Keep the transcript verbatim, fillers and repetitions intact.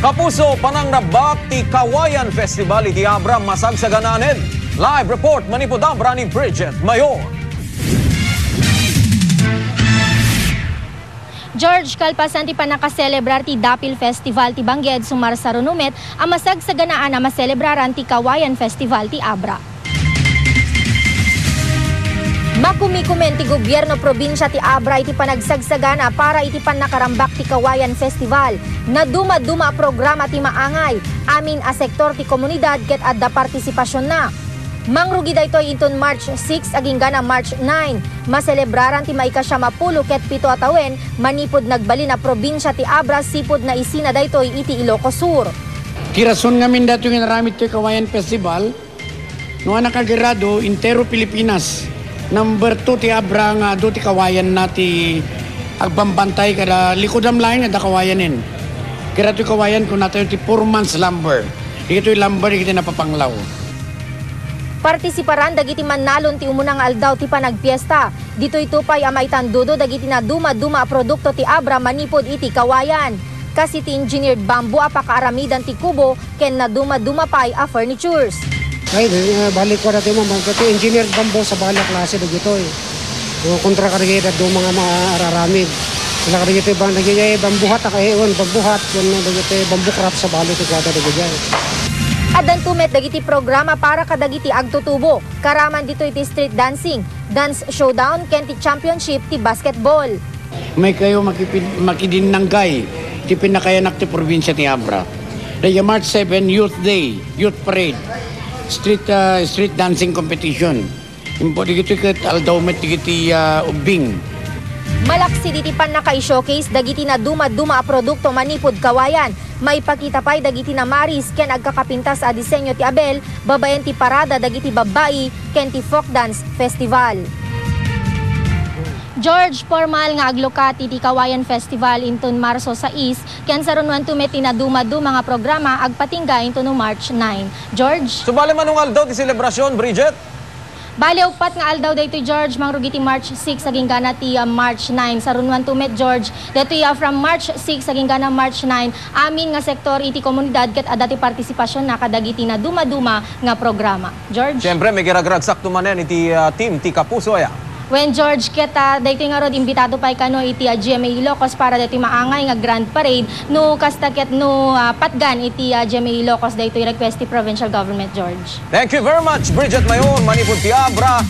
Kapuso, panangrambak ti Kawayan Festival iti Abra masagsaganaan. Live report manipud Abra ni Bridget Mayor. George, kalpasan ti pannakaselebrar ti Dapil Festival ti Bangged, sumarsaruno met a masagsaganaan a maselebraran ti Kawayan Festival ti Abra. Makumikumen ti gobierno probinsia ti Abra iti panagsagsagana para iti pannakarambak ti Kawayan Festival. Nadumaduma a programa ti maangay, amin a sektor ti komunidad ket adda partisipasionna. Mangrugi daytoy inton March six agingga na March nine. Maselebraran ti maikasiam a pulo ket pito a tawen manipud nagbalin a probinsia ti Abra sipud naisina daytoy iti Ilocos Sur. Ti rason ngamin daytoy nga inaramid toy Kawayan Festival, no, a nakagrado, entero Pilipinas, number two ti Abra nga adu ti kawayanna ti agbambantay kada likudam laeng adda kawayanen. Kira toy kawayan, kunatayo ti four months lumber. Dagitoy lumber dagiti napapanglaw. Partisiparan dagiti mannalon ti umuna nga aldaw ti panagpiesta. Ditoyto pay a maitandudo dagiti nadumaduma a produkto ti Abra manipud iti kawayan. Kas iti engineered bamboo a pakaaramidan ti kubo ken nadumaduma pay a furnitures. Ay, eh, balik ko dati mo, bangko ti engineered bamboo sa bala klase dagitoy. O, kontra kadagiti dadduma nga maararamid. Sila kadagiti bang dagiti bamboo hut, a, eh, wan, bamboo hut, wan, dagiti bamboo craft sa bali ti kuwada dagiti. Addanto met dagiti programa para kadagiti agtutubo. Karaman ditoy ti street dancing, dance showdown, ken ti championship ti basketball. Maykayo makipin-, makidinnanggay ti pinnakayanak ti probinsia ti Abra. Dayta March seven, Youth Day, Youth Parade, street, ah, street dancing competition. Impo dagitoy ket aldaw met dagiti, ah, ubbing. Malaksid iti pannaka-showcase dagiti nadumaduma a produkto manipud kawayan, maipakita pay dagiti namaris ken agkakapintas a disenyo ti abel babaen ti parada dagiti babbai ken ti folk dance festival. George, pormal nga aglukat iti Kawayan Festival inton Marso sais, ken sarunoanto met ti nadumaduma nga programa agpatingga inton March nine. George? Subali, mano nga aldaw ti selebrasyon, Bridget? Bale, uppat nga aldaw daytoy, George, mangrugi ti March six agingga na ti, ah, March nine. Sarunoanto met, George, daytoy, ah, from March six agingga na March nine, amin nga sektor iti komunidad ket adda ti partisipasionna kadagiti nadumaduma nga programa. George? Siyempre, may giragragsakto manen iti, ah, team ti Kapuso, aya? Wen, George, ket, ah, daytoy ngarud, imbitato pay kano iti, ah, G M A Ilocos para daytoy maangay nga grand parade, no kasta ket no, ah, patgan iti, ah, G M A Ilocos daytoy request ti provincial government, George. Thank you very much, Bridget Mayon, manipud ti Abra.